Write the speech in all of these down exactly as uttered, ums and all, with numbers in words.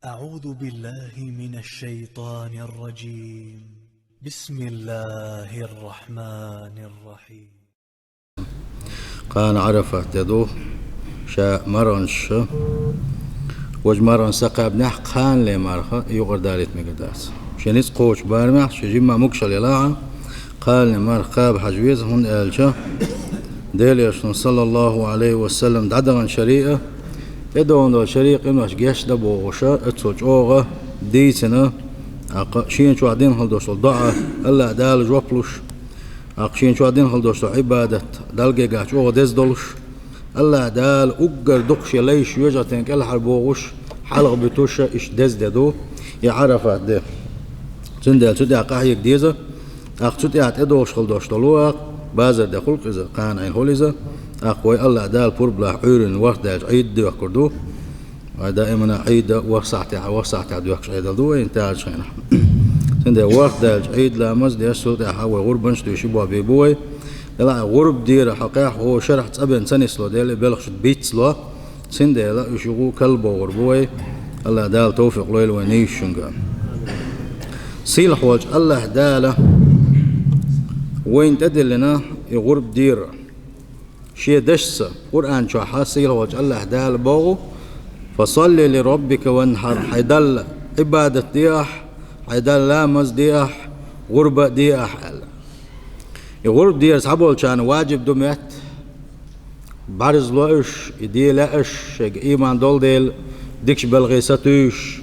أعوذ بالله من الشيطان الرجيم. بسم الله الرحمن الرحيم. Кхана Ӏарафат де ду, ша маргӀанаш, важа маргӀанаш сакхабнехь кханале марха юкъара далийта мегар дац. Шен ницкъ кхочу барамехь, шен жимма могушалла елахь а, кханале марха кхаба хьажа веза, хӀунда аьлча Делан Элчано, саллаллаху Ӏалайхи ва саллам, дӀадахана шариӀа, тӀедогӀун долу шариӀа къинош гечдан бохуша, оцо чӀогӀа дийцина, тӀаккха шена чохь дина хила долуш долу доӀа, АллахӀ Дала жоп луш, тӀаккха шена чохь дина хила долуш долу Ӏибадат, Далла гергахь чӀогӀа деза долуш, АллахӀ Дала уггар дукха шен лайш йожагӀатен кӀелхьарбохуш, хьалха буьтуша иштта деза де ду, и Ӏарафат де. Цундела цу тӀехь къахьега деза, тӀаккха цу тӀехь тӀедогӀуш хила долуш долу, тӀаккха базар де хуьлу-кх иза, кхана Ӏийна хуьлу иза, тӀаккха вай АллахӀ Дала пурба лахь Ӏуьйранна ворхӀ даьлча Ӏийда доьхкур ду. Вай даимана Ӏийда ворхӀ сахьтехь, ворхӀ сахьтехь доьхкуш Ӏедал ду вай, тӀаьхьарчу хенахь. Цундела ворхӀ даьлча Ӏийда ламаз деш, цул тӀаьхьа вай гӀурбанаш дуьйш, и бохь бийр бу вай. Делахь гӀурба дера хьо кхехь, хӀо шарахь цӀа бен ца нисло дела, и белхаш бицло. Цундела уьш юха кхалла богӀур бу вай. АллахӀ Дала тавфикъ лойла вайн нийсачуьнга. Сийлахь волчу АллахӀ Дала вайна тӀедиллина и гӀурба дера. Шен дашца, Къуръан чохь сийлахь волчу АллахӀ Дала боху: «Фасалли ли роббика ванхьар», хьайн Далла Ӏибадат деахь, хьайн Далла ламаз деахь, гӀурба деахь аьлла. И гӀурба дера цхьаболчарна ваджиб ду метта, бӀаьрза ло уьш, и де лаьа уьш, шайга ийман долу дела, дикачу белхий сатуьйсуш,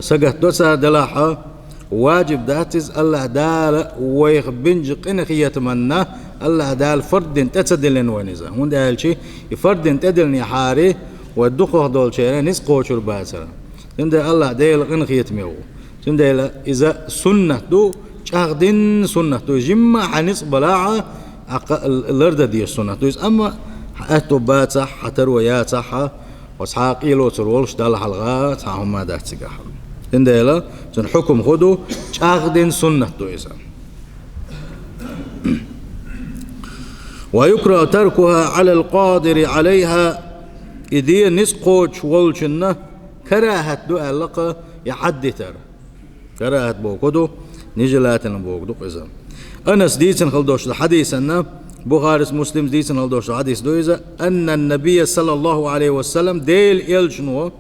сагатдо цара, делахь а, ваджиб дац иза, АллахӀ Дала вайх бинчу къинхетаманна, АллахӀ Дала фард дина тӀе ца диллина вайна иза. ХӀунда аьлча и фард дина тӀедиллинехьара, вай дукхах долчеран ницкъ кхочур бацара. Цундела АллахӀ Дела къинхетаме ву. Цундела иза суннат ду, чӀагӀдина суннат ду. Жимма хьан ницкъ балахь а, тӀаккха лардан деза суннат ду иза. Амма хьан аьтто бацахь, хьан таро яцахь, хьо цхьа а къелоцур волуш Далла хьалха цхьа хӀума дац цигахь. Цундела цуьнан хьукам хӀун ду, чӀагӀдина суннат ду иза. «Ва юкраху таркуха Ӏалал къадири Ӏалайха», и де ницкъ кхочуш волчунна карахӀат ду аьлла-кх и хьаддитар. КарахӀат бохург ду, нежелательно бохург ду-кх иза. Анаса дийцина хила долуш долу хьадисана, Бухарис, Муслимс дийцина хила долуш долу хьадис ду иза, аннан набийя, саллаллаху Ӏалайхи ва саллам, Делан Элчано,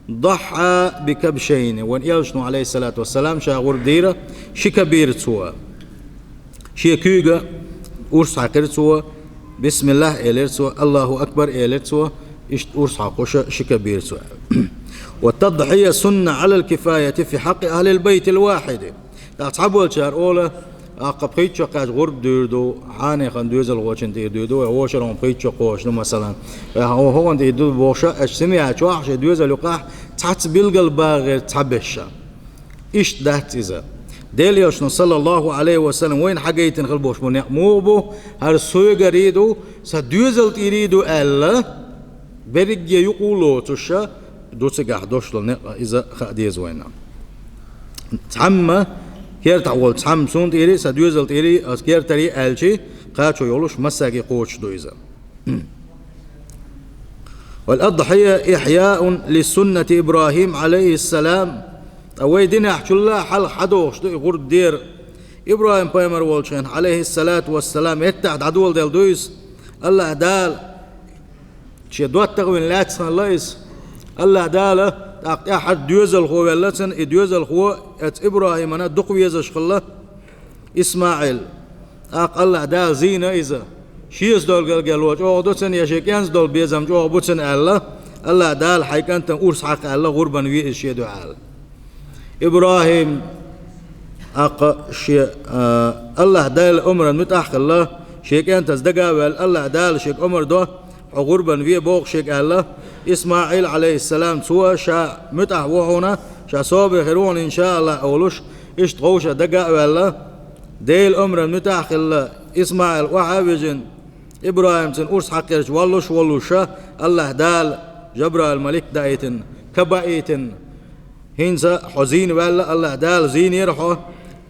дахьа би кабшайни, вайн Элчано, Ӏалайхиссалату вассалам, ша гӀурба дийра, ши каб йийра цо. Шен куьйга урс хьаькхира цо, бисмиллахӀ элира цо, Аллаху акбар элира цо, иштта урс хьокхуш ши каб йийра цо. Ва тадхьия сунна Ӏалал кифаяти фи хьакъи ахлил байтил вахьиди. ТӀаккха цхьаболчара олу, тӀаккха пхийтта шо кхаьчча гӀурба дуьйр ду, хьанехана доьзалхочун тӀера дуьйр ду, вай вовшархьама пхийтта шо кхочуш ду, масалан. Вай хьо-, хӀокхуна тӀера ду бохуш, аша семья чохь шайн доьзал юкъахь цхьацца билгал багӀар цхьаберш. Иштта дац иза. Делан Элчано, саллаллаху Ӏалайхи ва саллам, вайна хьагайтина хила болуш бу некъ муха бу, хӀара соьгара ду, сан доьзал тӀера ду аьлла, берриге юкъа лоцуш, ду цигахь долуш долу некъ, иза хаа деза вайна. Цхьамма, кертахь волу цхьамма суна тӀера, сан доьзал тӀера, аса кертара аьлча, кхачо йолуш массаьрга кхочуш ду иза. Вал адхьия ихьяун ли суннати ИбрахӀим, Ӏалайхиссалам. Ткъа вай динехь чулла хьалха хьадохуш ду и гӀурба дера. ИбрахӀим пайхамар волчу хенахь, Ӏалайхиссалату вассалам, меттахь дӀадоладелла ду иза. АллахӀ Дала шен доттагӀа вина лаьцна хилла иза. АллахӀ Дала тӀаккха тӀаьххьара доьзалхо велла цунна, и доьзалхо оцу ИбрахӀимана дукха везаш хилла, ИсмаӀил. ТӀаккха АллахӀ Дала зийна иза. Шеца долу галгало чӀогӀа ду цунна, я шен кӀентан долу безам чӀогӀа бу цунна аьлла, АллахӀ Дала хьайн кӀантана урс хьакха аьлла, гӀурбан ве иза шен дуьхьал. ИбрахӀим, тӀаккха шен, а, АллахӀ Дала омран муьтӀахь а хилла, шен кӀентаца дага а ваьлла, АллахӀ Дала шега омра до, хьо гӀурбан ве боху шега аьлла, ИсмаӀил, Ӏалайхиссалам, цо ша муьтӀахь ву хьуна, ша собаре хир ву хьуна, иншааллахӀ, олуш, иштта вовшах дага а ваьлла, Делан омран муьтӀахь а хилла, ИсмаӀил охьа а вижина, ИбрахӀим цунна урс хьакхерча воллуш, воллуша, АллахӀ Дала Жабраил малик даийтина, ка баийтина, хӀинца хьо зийна ваьлла, АллахӀ Дала зийнера хьо,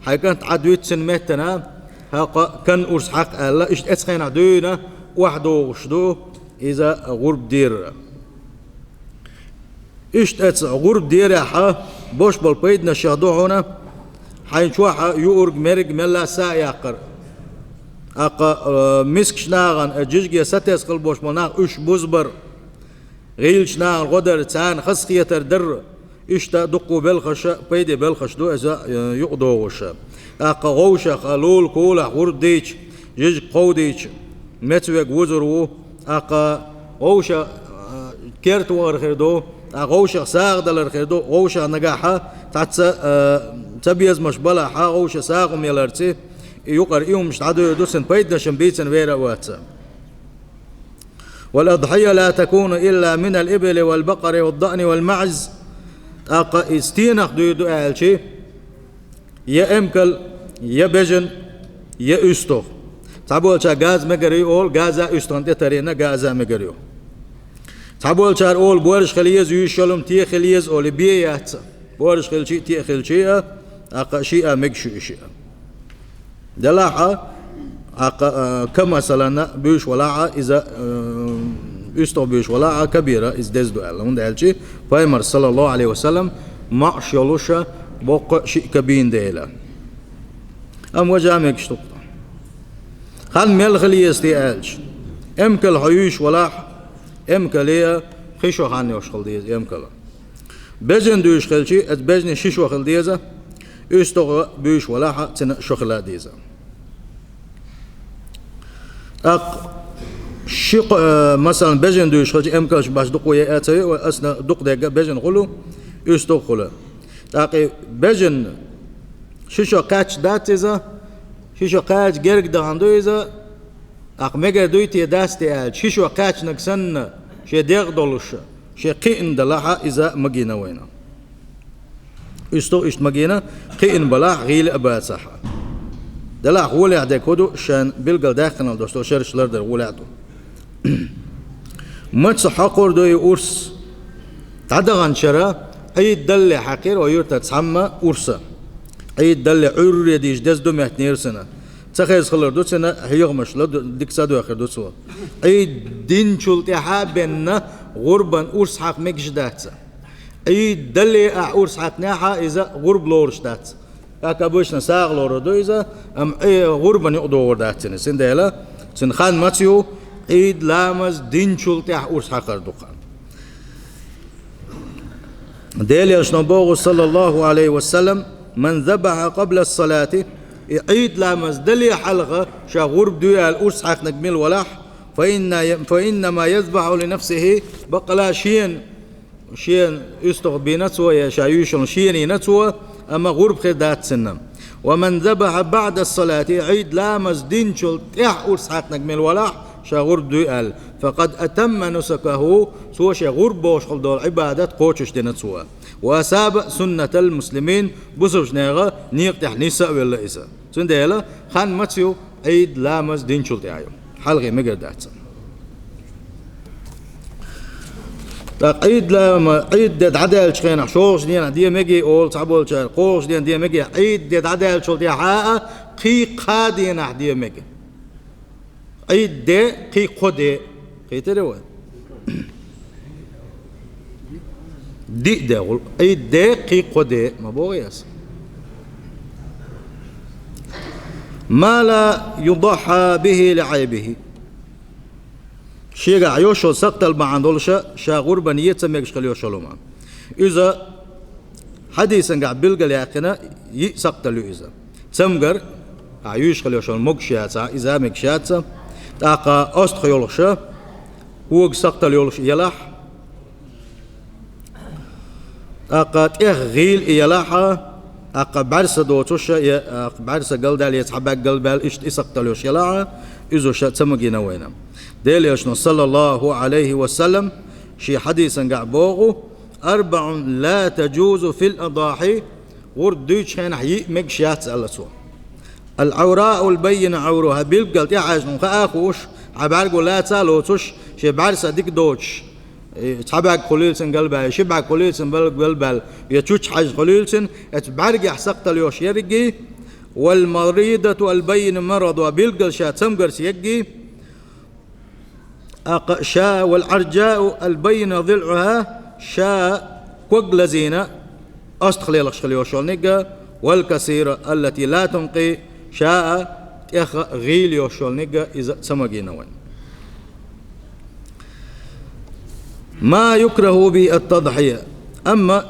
хьайн кӀант Ӏад вуьту цуьнан меттана, хьо кхо-, кан урс хьакха аьлла, иштта эцу хенахь дуьйна охьадогӀуш ду иза гӀурба дера. Иштта эцу гӀурба дерехьа бош болу пайданаш ду хьуна, хьайн чохьа юург, мерг мелла са а яккхар. ТӀаккха, э, мискачу нахана, э, жижиге сатесна хила бош болу нах уьш бузбар, гӀийлачу нахана гӀо дар, царна хазахетар дар, иштта дуккха белхаша, пайде белхаш ду иза, э, юкъадогӀуша. ТӀаккха гӀовшах, лула кулахь гӀурба дийча, жижиг кховдийча, меца вега вузур ву, тӀаккха гӀовша, а, керта вахар хир ду, тӀаккха гӀовшах сагӀа далар хир ду, гӀовшах нагахьа цхьацца, а, ца безамаш балахьа, гӀовша сагӀа хӀума яларци, и юкъара и хӀумаш дӀадуьйр ду, цуьнан пайданашна бийцина вер а вац. والأضحية لا تكون إلا من الإبل والبقر والضأن والمعز. ТӀаккха и стенах дуьйр ду аьлчи, я эмкал, я бежан, я уьстагӀ. Цхьаболчара газа мегар ю олу, газа уьстагӀна тӀе тарийна газа мегар ю. Цхьаболчара олу бораш хила еза юьйш йолу, те хила еза олу, бен яц. Бораш хилчи а, те хилчи а, тӀаккха шиъ а мегаш ю и шиъ а. Делахь а, тӀаккха, а, ка, масалан, буьйш валахь а, иза, а, уьстагӀ буьйш валахь а, ка бийра иза деза ду аьлла. ХӀунда аьлчи Пайхамар, саллаллаху Ӏалайхи ва саллам, маӀаш йолуша боккха шиъ ка бийна дела. Амма важа мегаш ду-кх. Хан мел хила еза те аьлча, эмкал хьо юьйш валахь, эмкале а ши шо хан йолуш хила деза эмкала. Бежан дуьйш хилчи, эцу бежане ши шо хила деза, уьстагӀ буьйш валахь а, цуьнан шо хила деза. ТӀаккха ши кхо-, э, масалан, бежан дуьйш хилчи, эмкалш баш дукха е а ца ю, асна дукха дегга бежан хуьлу, уьстагӀ хуьлу. ТӀаккха и бежан ши шо кхаьчна дац иза, ши шо кхача герга дахана ду иза, тӀаккха мегар дуй те, дац те аьлча, ши шо кхаьчнарг санна, шен дегӀ долуш, шен кхиъна далахь а, иза магийна вайна. УьстагӀ иштта магийна, кхиъна балахь, гӀийла а бацахь. Делахь гӀолехь дерг хӀун ду, шайна билггал даьккхина долуш долу шераш лардар гӀолехь ду. Маца хьокхур ду и урс? ДӀадаханчара Ӏийд далале хьаькхира вай юьртара цхьамма урса. Ӏийд далале Ӏуьйрре дийша деза ду моьттинера цуьнан. Ца хеза хилар ду цуьнан хьехамаш, ладу-, дика ца доьхкур ду цо. Ӏийд динчул тӀаьхьа бенна гӀурбан урс хьакха мегаш дац. Ӏийд далале ахь урс хьаькхнехь а, иза гӀурба лоруш дац. Как обычно, сагӀа лорур ду иза, амма Ӏи-, гӀурбан юкъадогӀур дац цуьнан. Цундела цуьнан хан маца ю, Ӏийд ламаз динчул тӀаьхьа урс хьакхар ду-кх. Делан Элчано боху, саллаллаху Ӏалайхи ва саллам: «Ман забахьа къабла салати», и Ӏийд ламаз далале хьалха ша гӀурба дуй аьлла урс хьаькхнарг мила валахь, «фа инна-, фа иннама язбахьу ли нафсихи», баккъала шена шен уьстагӀ бийна цо, я ша юьйш йолу шена йина цо, амма гӀурба хир дац цуьнан. «Ва ман забахьа баӀда салати», Ӏийд ламаз динчул тӀаьхьа урс хьаькхнарг мила валахь, ша гӀурба дуй аьлла, «факъад атамма нусакаху», цо шен гӀурба бохуш хила долу Ӏибадат кхочуш дина цо. «Ва асаба суннатал муслимин», бусалбачу нехан некъа тӀехь нисса а велла иза. Цундела хан маца ю, Ӏийд ламаз динчул тӀаьхьа ю. Хьалхе мегар дац. ТӀаккха Ӏийд лама-, Ӏийд де дӀадаьллачу хенахь шолгӀачу дийнахь де мегий олу цхьаболчара, кхоалгӀачу дийнахь де мегий, Ӏийд де дӀадаьллачул тӀаьхьа а кхин кхаа дийнахь де мега. Ӏийд де кхин кхо де. Кхетарий вай? Диъ де гӀул-, Ӏийд де кхин кхо де, ма боху ас. «Ма ла юдахьа бихи ли Ӏайбихи». Шегахь йолуш йолу сакхтал бахьана долуша, ша гӀурбан е ца мегаш хила йолуш йолу хӀума. Иза хьадисангахь билгалъяьккхина йиъ сакхтал ю иза. Цамгар, ахь юьйш хила йолуш йолу могуш яцахь, иза мегаш яц. ТӀаккха остах йолуша, хӀога сакхтал йолуш елахь, тӀаккха тӀех гӀийла и елахьа, тӀаккха бӀаьрса доцуша, я, тӀаккха бӀаьрса галдаьлла, я цхьа бӀаьрг галбаьлла, иштта и сакхтал йолуш елахьа, иза ша ца магийна вайна. Делан Элчано, саллаллаху Ӏалайхи ва саллам, шен хьадисангахь боху: «Арбаъун ла таджузу фил адахьи», гӀурба дуьйчу хенахь йиъ мегаш яц, аьлла цо. «Ал-Ӏавраъул баййина Ӏавруха», билггал тӀехьаьжна хӀума хаа а хууш, хьан бӀаьрго лаца а лоцуш, шен бӀаьрса дика доцуш, э, цхьа бӀаьрг хуьлийла цуьнан галбаьлла, ши бӀаьрг хуьлийла цуьнан бал-, галбаьлла, я чучча хьаьжна хуьлийла цуьнан, эцу бӀаьргехь сакхтал йолуш ерриге, «вал маридатул баййина марадуха», билггал ша цамгарца ерриге, тӀаккха ша, «вал Ӏаржаъул баййина зилъуха», ша ког лазийна, астагӀа лелхаш хила йолуш йолниг а, والكثيرة التي لا تنقي, ша а тӀех а гӀийла йолуш йолниг а, иза ца магийна вайн. ما يكره به التضحية. Амма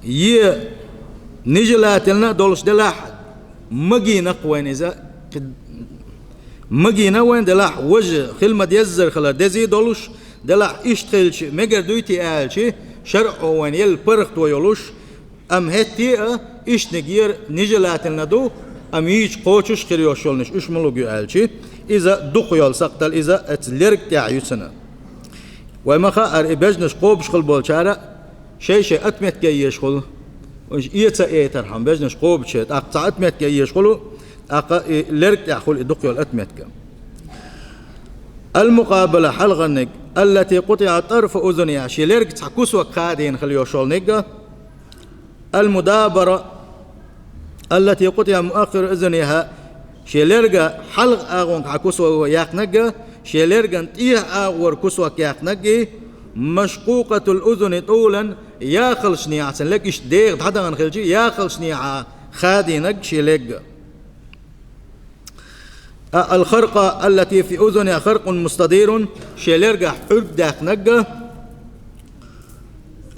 е нежелательно а долуш делахь, магийна-кх вайн иза, кхи-, магийна вайн делахь, важа хила ма-деззара хилар дезий долуш, делахь иштта хилча мегар дуй те аьлча, шарӀо вайн елла паргӀато йолуш, амма хӀетте а иштаниг ер нежелательно ду, амма йийча кхочуш хир йолуш йолнаш уьш ма лугу аьлча, иза дукха йолу сакхтал, иза оцу лерг тӀехь ю цуьнан. Вай ма хаара, и бежнаш кхобуш хила болчара шай-шай отметка еш хуьлу. Уьш эца а эцархьама, бежнаш кхобуче, тӀаккха цхьа отметка еш хуьлу, тӀаккха и лерг тӀехь хуьлу и дукха йолу отметка. المقابلة, хьалхарниг, التي قطع طرف أذنها, шен лерг цхьа кусок хадийна хила йолуш йолниг а, المدابرة التي قطع مؤخر أذنها, шен лерга хьалха агӀонга хьа кусок яьккхинарг, шен лерган тӀехьа агӀор кусок яьккхинарг, مشقوقة الأذن طولا, яхалшнехьа, цуьнан лерг иштта дегӀа дӀадахана хилча, яхалшнехьа хадийнарг шен лерга. الخرقاء التي في أذنها خرق مستدير, шен лергахь хьуьрг даьккхинарг,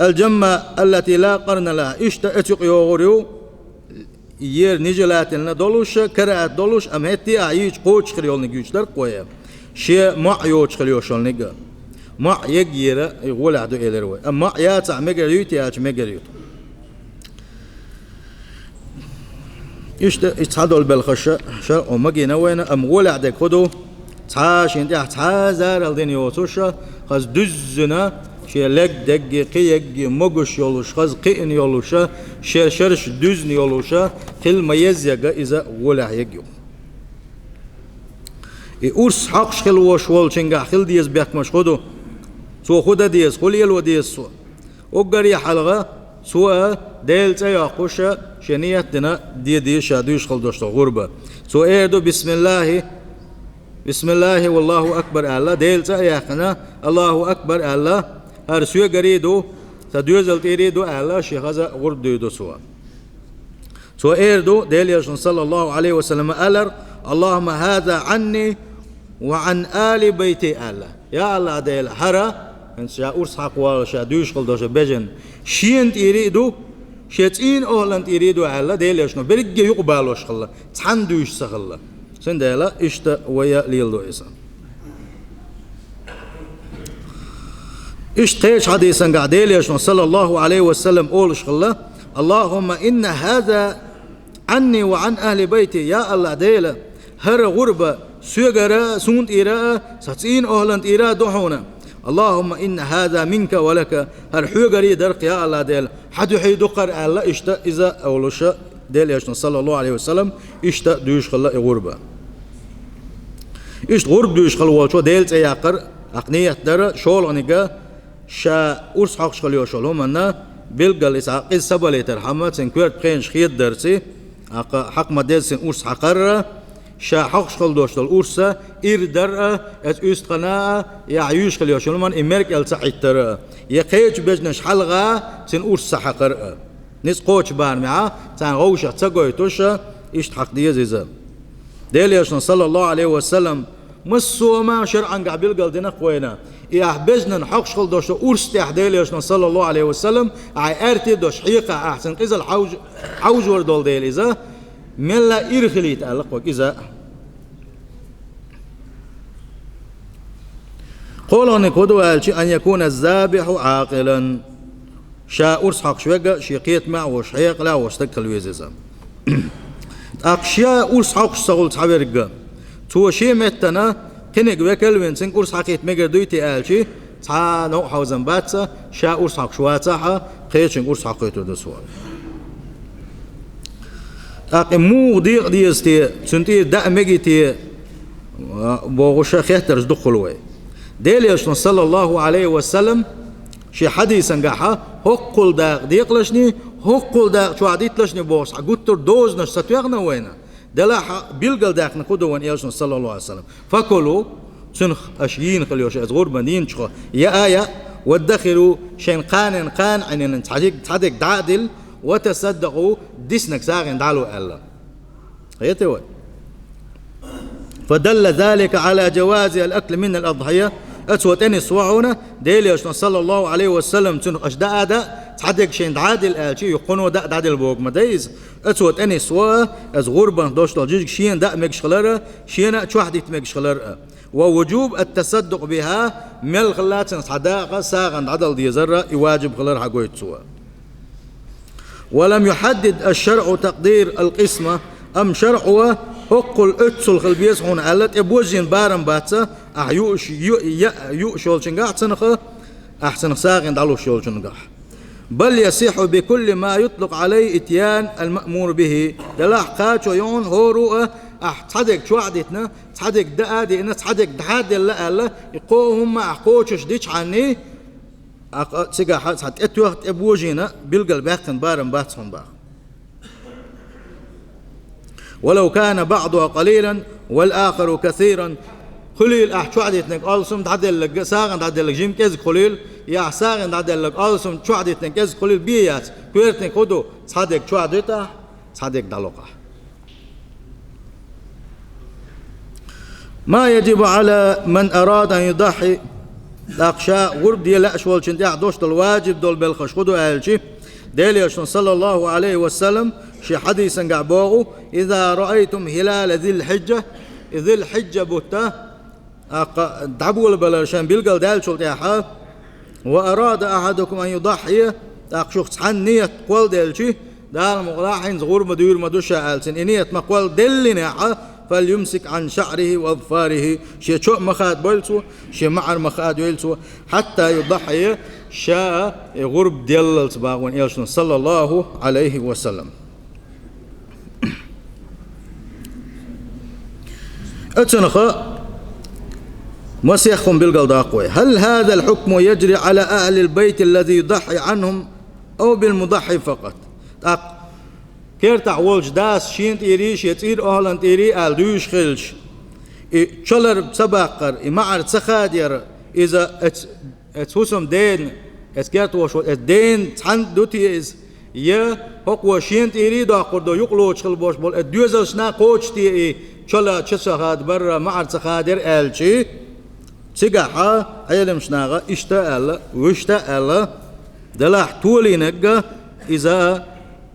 الجماء التي لا قرن لها, иштта оцу юкъа йогӀур ю, ер нежелательно долуш, караӀат долуш, амма хӀетте а йийча кхочуш хир йолниг юьйцуш дара-кх вай, шен моӀ йоцуш хила йолуш йолниг а. МоӀ еггера и гӀолехь ду элира вай. Амма моӀ яцахь мегар юй те аьлча, мегар ю. Иштта и цхьадолу белхаш шарӀо магийна вайна, амма гӀолехь дерг хӀун ду? Цхьа шен тӀехь цхьа а зарал дина йоцуш, хаза дуьззина, шен лерг дерриге, кхин егге могуш йолуш, хаза кхиъна йолуш, шер-шераш дуьзна йолуш, хила ма-еззара иза гӀолехь егга ю. И урс хьокхуш хила волуш волчуьнгахь хила деза бехкамаш хӀун ду? Цо хӀун дан деза, хӀун лело деза цо? Уггаре хьалха цо Делан цӀе йоккхуш, шен ният дина, де деза ша дуьйцуш хила долуш долу гӀурба. Цо эр ду: «Бисмиллахи, бисмиллахи, валлаху акбар», – аьлла, Делан цӀе а яьккхина, «Аллаху акбар», – аьлла, «ХӀара соьгара ду, сан доьзал тӀера ду», – аьлла, шен хаза гӀурба дуьйцу цо. Цо эр ду, Делан Элчано, саллаллаху Ӏалайхи ва саллам, аьллера: «Аллахумма хаза Ӏанни ва Ӏан али байти», – аьлла. Я АллахӀ Дела, хӀара, хӀинца ша урс хьакхавала ша дуьйцуш хила долу ша бежана, шена тӀера а ду, шен цӀийнан охӀлан тӀера а ду, аьлла, Делан Элчано, берриге юкъабалош хилла, цхьаьна дуьйцуш ца хилла. Цундела иштта вай а леладо иза. Иштта кхечу хьадисангахь Делан Элчано, саллаллаху Ӏалайхи ва саллам, олуш хилла: «Аллахумма инна хаза Ӏанни ва Ӏан ахли байти». Я АллахӀ Дела, хӀара гӀурба соьгара а, суна тӀера а, сан цӀийнан охӀлан тӀера а ду хьуна. «Аллахумма инна хаза минка ва лака». ХӀара хьоьгара а дара-кх, я АллахӀ Дела, хьан дуьхьа а ду-кх хӀара, аьлла, иштта иза олуш Делан Элчано, саллаллаху Ӏалайхи ва саллам, иштта дуьйцуш хилла и гӀурба. Иштта гӀурба дуьйцуш хила волчо Делан цӀе яккхар, тӀаккха ният дар шолгӀаниг, ша урс хьокхуш хила йолуш йолу хӀуманна билггал иза къиза ца балийтархьама, цуьнан коьрта пхенаш хедадарца, тӀаккха хьакха ма-деззара цуьнан урс хьакхар а, ша хьокхуш хила долуш долу урс а ира дар а, иза уьстагӀана а, я юьйцуш хила йолуш йолу хӀуманна и мер кӀел ца Ӏиттар а, я кхечу бежанаш хьалха цуьнан урс ца хьакхар а. Ницкъ кхочу барамехь царна вовшах ца гойтуш, иштта хьакха деза иза. Делан Элчано, саллаллаху Ӏалайхи ва саллам, массо а ма шарӀангахь билггал дина-кх вайна. И ахь бежанна хьокхуш хила долуш долу урс тӀехь Делан Элчано, саллаллаху Ӏалайхи ва саллам, ахь аьрти а долуш хьекха, ахь цуьнан къизалла хьовж-, хьовжор долу дела иза, мелла а ира хилийта аьлла-кх вайга иза. КхоалгӀаниг хӀун ду аьлча, ан якуна забихьу Ӏакъилан. Ша урс хьокхуш верг а шен кхетамехь а волуш, хьекъалехь а волуш стаг хила веза иза. ТӀаккха ша урс хьокхуш ца хуьлу цхьаверг а, цо шен меттана кхиниг векал а вина, цуьнга урс хьакхийта мегар дуй те аьлча, цхьа а новкъа хьовзам бац, ша урс хьокхуш вацахь а, кхечуьнга урс хьакхуьйтур ду цо. ТӀаккха и муха декъа деза те, цуьнан тӀера даа мегий те, а, бохуш хеттарш дукха хуьлу вай. Делан Элчано, саллаллаху Ӏалайхи ва саллам, шен хьадисангахь, хӀоккхул дакъа декъалшний, хӀоккхул дакъа чохь дитталшний бохуш, цхьа гуттар а дозанаш ца тоьхна вайна. Делахь билгалдаьккхина хӀун ду вайн Элчано, саллаллаху Ӏалайхи ва саллам. Факулу, цуьнах аша йийна хила йолуш, иза гӀурбан дийначу хо, яа а яа, وادخروا, шайн кханенна кхана Ӏийна цхьа дерг, цхьа дерг дӀа а дилла, وتصدقوا, диснарг сагӀина дӀало аьлла. Хетий вай? فدل ذلك على جواز الأكل من الأضحية. Оцо тӀенисву хьуна, Делан Элчано, صلى الله عليه وسلم, цунах аша даа а даа, цхьа дерг шайн дӀа а дилла аьлча, юха кхуно даа а дӀадилла бохург ма дай иза. Оцо тӀенисву, из гӀурбанах долуш долу жижиг шена даа мегаш хилар а, шена а чохь дитта мегаш хилар а. ووجوب التصدق بها, мел хилла цунах цхьа дакъа сагӀина дӀадала дезар а, и ваджиб хилар хьагойту цо. ولم يحدد الشرع تقدير القسمة, амма шарӀо хӀоккхул оьццул хила беза хьуна аьлла, тӀе божжийна барам бац, ахь юуш, ю-, я-, юуш йолчуьнгахь цунах, ахь цунах сагӀина дӀалуш йолчуьнгахь. بل يصح بكل ما يطلق عليه إتيان المأمور به. Делахь кхачо йоӀун хӀоро а, ахь цхьа дерг чохь а дитина, цхьа дерг даа а деана, цхьа дерг дӀа а делла аьлла, и кхо хӀума ахь кхочуш дичхьанний, ахь цигахь цхьа тӀетоьхна, тӀе божийна, билггал баьккхина барам бац хьуна баха. ولو كان بعضها قليلا والآخر كثيرا. Хуьлийла ахь чохь дитинарг алсам дӀаделларг, сагӀина дӀаделларг жима кӀезиг хуьлийла, я ахь сагӀина дӀаделларг алсам чохь дитинарг кӀезиг хуьлийла, бен яц, коьртаниг хӀун ду, цхьа дерг чохь дуьту ахь, цхьа дерг дӀалокху ахь. ما يجب على من أراد أن يضحي. ТӀаккха ша гӀурба де лаьаш волчун тӀехь долуш долу ваджиб долу белхаш хӀун ду аьлча, Делан Элчано, صلى الله عليه وسلم, шен хьадисангахь боху: إذا رأيتم هلال ذي الحجة, и Зил-Хьиджа бутт, тӀаккха дӀаболабалар шайн билгал даьллачул тӀаьхьа, وأراد أحدكم أن يضحي, тӀаккха шух цхьанна ният кхолладелча, Дала мукъалахь, хӀинца гӀурба дуьйр ма ду ша аьлла, цуьнан и ният ма кхолладеллинехь, فليمسك عن شعره وأظفاره, шен чо а ма хадабойла цо, шен маӀар ма хадайойла цо, حتى يضحي, ша и гӀурба деллалц боху вайн Элчано, صلى الله عليه وسلم. Оцунах масех хӀума билгалдоккху вай. هل هذا الحكم يجري على أهل البيت الذي يضحي عنهم أو بالمضحي فقط؟ ТӀаккха кертахь волчу дас шена тӀера, шен цӀера охьалан тӀера аьлла дуьйш хилча, и чолара ца баккхар, и маӀар ца хадаяр, иза эц-, эц хӀусам дена, эц керта вошо, эц дена цхьаьна ду те иза? Я хӀокхо шена тӀера доккхур ду, юкъалоцуш хила бош болу, эц доьзалшна кхочуш те и чола чу ца хадабар, маӀар ца хадаяр аьлча, цигахь Ӏеламчу наха иштта а аьлла, вуьшта а аьлла, делахь толийнарг иза,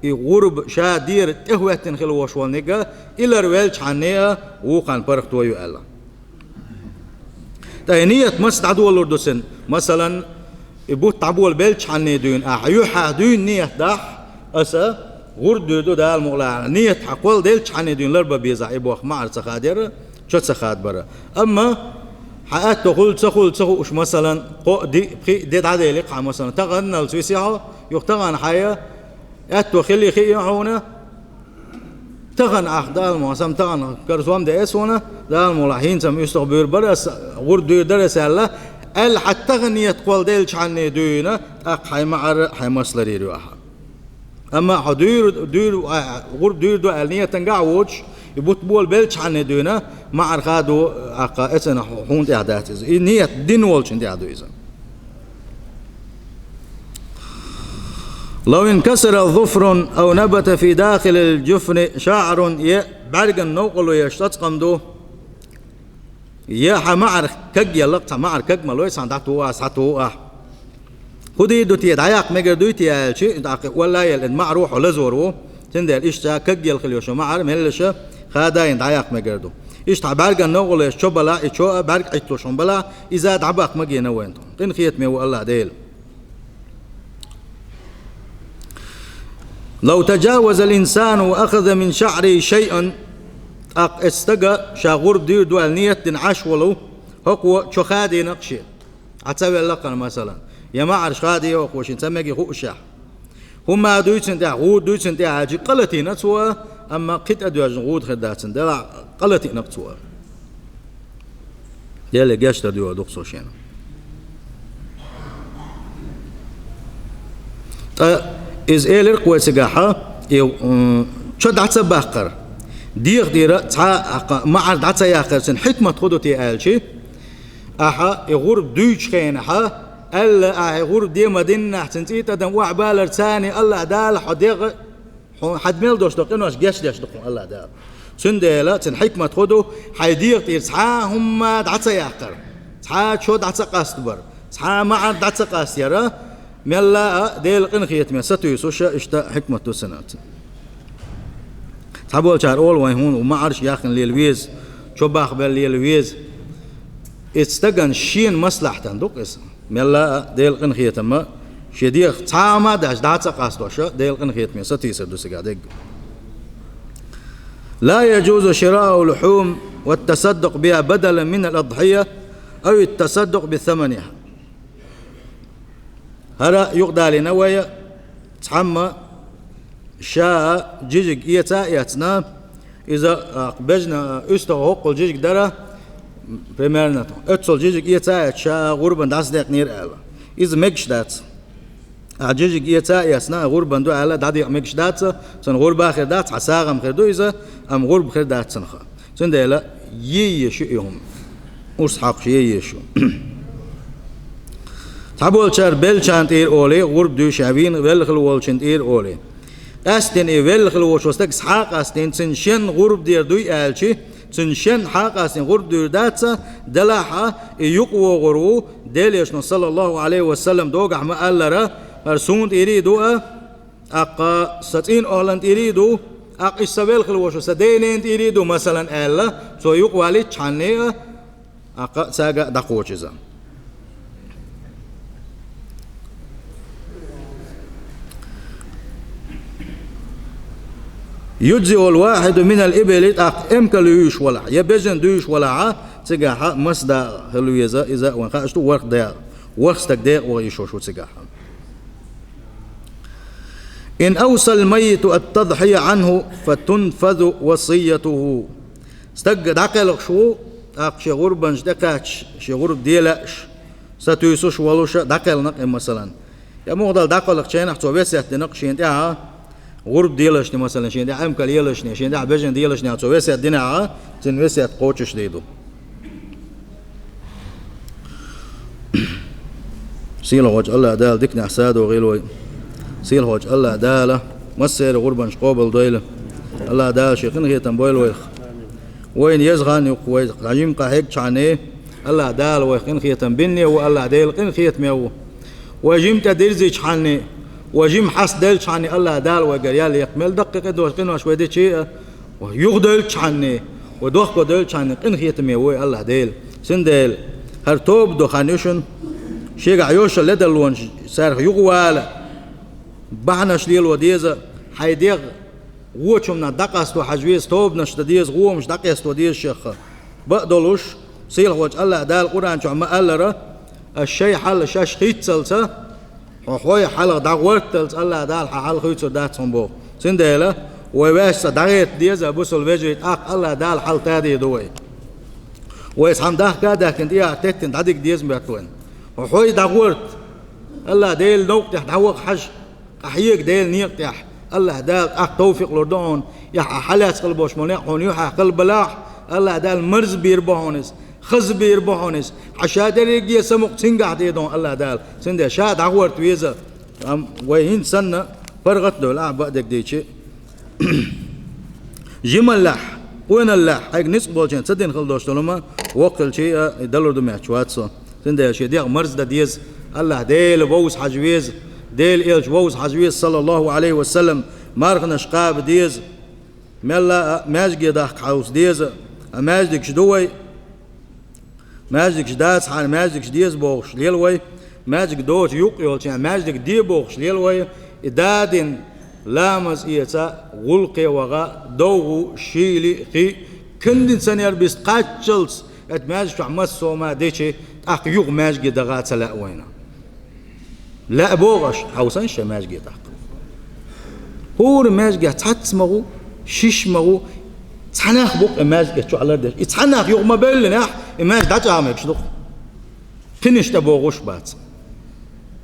и гӀурба ша дера тӀехӀоьттина хила вош волниг, и ларвелчхьанне а вукхарна паргӀато ю аьлла. Ткъа и ният маца дӀадолур ду цуьнан? Масалан, и бутт дӀаболабелчхьанне дуьйна, ахьа юьхьа дуьйна ният дахь, аса гӀурба дуьйр ду Дала мукъалахь, ният хьан кхолладелчхьанне дуьйна ларбан безахь, и боху маӀар ца хадаяр, чо ца хадабар. Амма хьан аьтто хуьлу, ца хуьлу ца хууш, масалан, кхоъ, диъ, пхиъ де дӀадели хьан, масалан, таханалц висехьо, юха тахана хьая, аьтто хили хиъ хьуна, тахана ахь Дала мукъалахь, сан тахана карзом де эс хьуна, Дала мукъалахь, хӀинца-м уьстагӀ буьйр бара ас, гӀурба дуьйр дара ас аьлла, аьлла хьан тахана ният кхолладелчхьанне дуьйна, тӀаккха хьайн маӀар, хьайн мас ларйийр ю ахьа. Амма хьо дуьйр, дуьйр, а, гӀурба дуьйр ду аьлла ниятангахь а воцуш, и бутт болабелчхьанне дуьйна, маӀар хадо, аккха, эцна хьуна тӀехь дац иза. И ният дина волчун тӀехь ду иза. لو انكسر ظفر أو نبت في داخل الجفن شعر, я бӀаьрган новкъарло еш цӀацкъам ду, я хьан маӀар каг елла, цхьа маӀар каг ма лой, цхьаьна дӀатуху ахь, схьатуху ахь. ХӀун дийр ду те, дӀаяккха мегар дуй те аьлча, тӀаккха валла а елла, маӀаро хьо лазор ву, цундела иштта каг елла хила йолу маӀар меллаша хадайна дӀаяккха мегар ду. Иштта хьан бӀаьрган новкъарло еш чо балахь, и чо а бӀаьрг Ӏитталуш хьуна балахь, иза дӀабаккха магийна вайн тхуна. Къинхетаме ву АллахӀ Дела. لو تجاوز الإنسان وأخذ من شعره شيئا, тӀаккха эцу стага ша гӀурба дуьйр ду аьлла ният дина Ӏаш волу, хӀокхо чо хадийна-кх шен. Ахь ца велла-кх, масалан, я маӀарш хадийна хӀокхо шен, ца мега хуушехь. ХӀума дуьйцина тӀехь, гӀуда дуьйцина тӀехь аьлча, къа латийна цо, амма кхин тӀедоьжна гӀуда хир дац цуьнан, делахь къа латийна-кх цо. Деле гечдар доьху дукха со шена. Ткъа иза элира-кх вай цигахь, и, м, чо дӀа ца баккхар, дегӀа тӀера цхьа а маӀар дӀа ца яккхар, цуьнан хьикмат хӀун ду те аьлча, ахьа и гӀурба дуьйчу хенахьа, Аьлла, ахьа гӀурба де ма диннехь, цуьнан цӀий тӀадам охьабалар царний АллахӀ Дала хьо дегӀ, хьо хьад мел долуш долу къинош гечдеш ду хьуна АллахӀ Дала. Цундела цуьнан хьикмат хӀун ду, хьайн дегӀа тӀера цхьа а хӀумма дӀа ца яккхар, цхьа а чо дӀа ца къастабар, цхьа а маӀар дӀа ца къастаяр, мелла а Делан къинхетаме сатуьйсуш, иштта хьикмат ду цуьнан. Цхьаболчара олу вайн хӀуна маӀарш яхна лела веза, чо бахбелла лела веза. Иза стагана шена маслахьтана ду-кх иза. Мелла а Делан къинхетама шен дегӀах цхьа а ма дац, дӀа ца къастош, Делан къинхетаме сатийсар ду цигахь дерг. لا يجوز شراء اللحوم والتصدق بها بدلا من الأضحية أو التصدق بثمنها. ХӀара юкъадалийна вай, цхьамма ша жижиг эца а эцна, иза, а, бежана уьстагӀа хӀоккхул жижиг дара, примерно, оццул жижиг эца а эцна, ша гӀурбан дӀасадекънера аьлла. Иза мегаш дац. Ахьа жижиг эца а эцна, гӀурбан ду аьлла, дӀадекъа мегаш дац, цунна гӀурба хир дац, хьан сагӀам хир ду иза, амма гӀурба хир дац цунах. Цундела е еза ю и хӀума. Урс хьокхуш е еза ю. Цхьаболчара беллачарна тӀера олий, гӀурба дуьйш а вийна, велла хилла волчун тӀера олий. Къаьсттина и велла хилла волчу стага схьа а къастийна, цуьнан шен гӀурба дер дуй аьлча, цуьнан шен схьа а къастийна гӀурба дуьйр дац, делахь а и юкъавогӀур ву, Делан Элчано, саллаллаху Ӏалайхи ва саллам, догахь ма-аллара, хӀара суна тӀера а ду а, тӀаккха сан цӀийнан охӀлан тӀера а ду, тӀаккха иштта сан велла хилла волчу сан ден-ненан тӀера а ду, масалан, аьлла, цо юкъавалийтчхьанна а, тӀаккха цаьрга а дӀакхочу иза. يجزئ الواحد من الإبل, тӀаккха эмкал юьйш валахь, я бежана дуьйш валахь, цигахь маса дакъа хила веза, иза вайн хууш ду, ворхӀ дакъа, ворхӀ стаг декъа ваха йиш йолуш ву цигахь. إن أوصى الميت التضحية عنه فتنفذ وصيته. Стаг дӀакхелхаш ву, тӀаккха шен гӀурбанаш тӀекхаьчча, шен гӀурба де лаьаш, сатуьйсуш волуш дӀакхелхина-кх и, масалан. Я муха дала дӀакхелхинчу хенахь цо весет дина-кх шена тӀехь, гӀурба делашна, масалан, шена тӀехь эмкал елашна, шена тӀехь бежана делашна цо весет динехь, цуьнан весет кхочушдийр ду. Сийлахьчу АллахӀ Дала диканехь садо гӀийла вай. Сийлахьчу АллахӀ Дала массеран гӀурбанаш къобалдойла. АллахӀ Дала шен къинхетам бойла вайх. Вайна еза хан юккъе вай жимма къахьегчхьана, АллахӀ Дала вайх къинхетам бинне ву, АллахӀ Дела къинхетаме ву. Вай жимма тӀедирзичхьана, вай жимма хьастаделчхьана, АллахӀ Дала вайгара ял яккха. Мел даккхий къинош, къинош вай дичи а, вай юхадевлчхьана, вай дохкодевлчхьана, къинхетаме ву АллахӀ Дела. Цундела хӀара тоба до хан ю шуна, шегахь йош ледарлонаш, царах юхавала, бахьанаш лело деза, хьайн дегӀ вочу хӀуманах дӀакъасто хьажа веза, тобанаш дан деза, гӀомаш дӀакъасто деза шех. Бакъдолуш, сийлахьчу АллахӀ Дала Къуръан чохь ма-аллара: «Ас шайн хьал шаьш хийццалца, хьо хьой хьалха дӀагӀорталц АллахӀ Дала хьан хьал хуьйцур дац хьуна», – боху. Цундела вай ваьшца дӀагӀерта деза, бусалба вежарий, тӀаккха АллахӀ Дала хьал тадийр ду вай. Вай цхьана дахка а даьхкина, тӀехьа теттина дӀадига деза моьтту вайна. Хьо хьой дӀагӀорта, АллахӀ Делан новкъа тӀехь дӀаваха хьажа, къахьега Делан некъа тӀехь. АллахӀ Дала тӀаккха товфикъ лур ду хьуна, я хьан хьалаьцна хила болуш болу некъ хьуна юьхьа хила балахь, АллахӀ Дала марзбийр бу хьуна иза, хазбийр бу хьуна иза. Хьан ша дерриге самукъа цуьнгахь дийр ду хьуна АллахӀ Дала. Цундела ша дӀагӀорта веза. Амма вай хӀинца санна паргӀат а довлахь, бакъдерг дийчи, жималлехь, къоналлехь, хьайга ницкъ болчеран ца дина хила долуш долу хӀума, воккха хилчи а, и далур ду моьттуш вац со. Цундела шен дегӀ марздан деза, АллахӀ Дела вовза хьажа веза, Делан Элча вовза хьажа веза, саллаллаху Ӏалайхи ва саллам, марханаш кхаба деза, мелла а маьждиге дахка хьовса деза, а маьждигаш ду вай, маьждигаш дацахьара, маьждигаш деза бохуш лела вай, маьждиг доцу юкъ йолчу маьждиг де бохуш лела вай, и дадина ламаз эца, гӀуллакхе ваха, довгӀу, шийли, кхин а, кондиционер биста кхаччалц, оцу маьждиг чохь массо а ма дечи, тӀаккха юха маьждиге даха а ца лаьа вайна. Лаьа боху аша, хьовсал шайн маьждиге тӀаккха. ХӀора маьждигехь цхьацца ма гӀу, шиша ма гӀу, цхьа нах бу-кх и маьждиге чохь лардеш. И цхьа нах юха ма бевллинехь, и маьждиг дӀачӀагӀа мегаш ду-кх. Кхинаш тӀе богӀуш бац.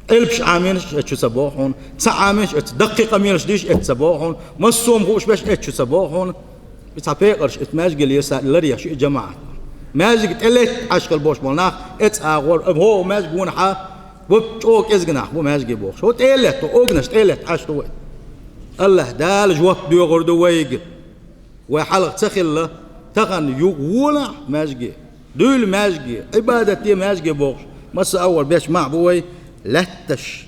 Ӏилпаш Ӏамийнаш эцу ца боху хьуна, ца Ӏамийнаш эцу, даккхий къамелаш деш эцу ца боху хьуна, массо а хууш беш эцу ца боху хьуна. И цхьа пекъарш, и маьждиге леса ларъеш и жамаӀат. Маьждиг тӀе летта Ӏаш хила болуш болу нах, эцу агӀор, хӀокху маьждиг вуна хьан, Бу чӀогӀа кӀезига нах бу маьждиге бохуш. ХӀу тӀелетта, огнаш тӀелетта Ӏаш ду вай. АллахӀ Дала жоп доьхур ду вайга. Вай хьалха ца хилла, тахан юха волахь маьждиге, дуьйла маьждиге, Ӏибадат де маьждиге бохуш. Масса а вар беш мах бу вай, лаьтташ,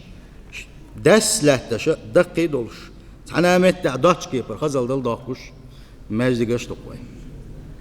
дас лаьтташ, даккхий долуш, цхьана а меттехь доцчу кепара хазалла дала доккхуш, маьждигаш ду вай.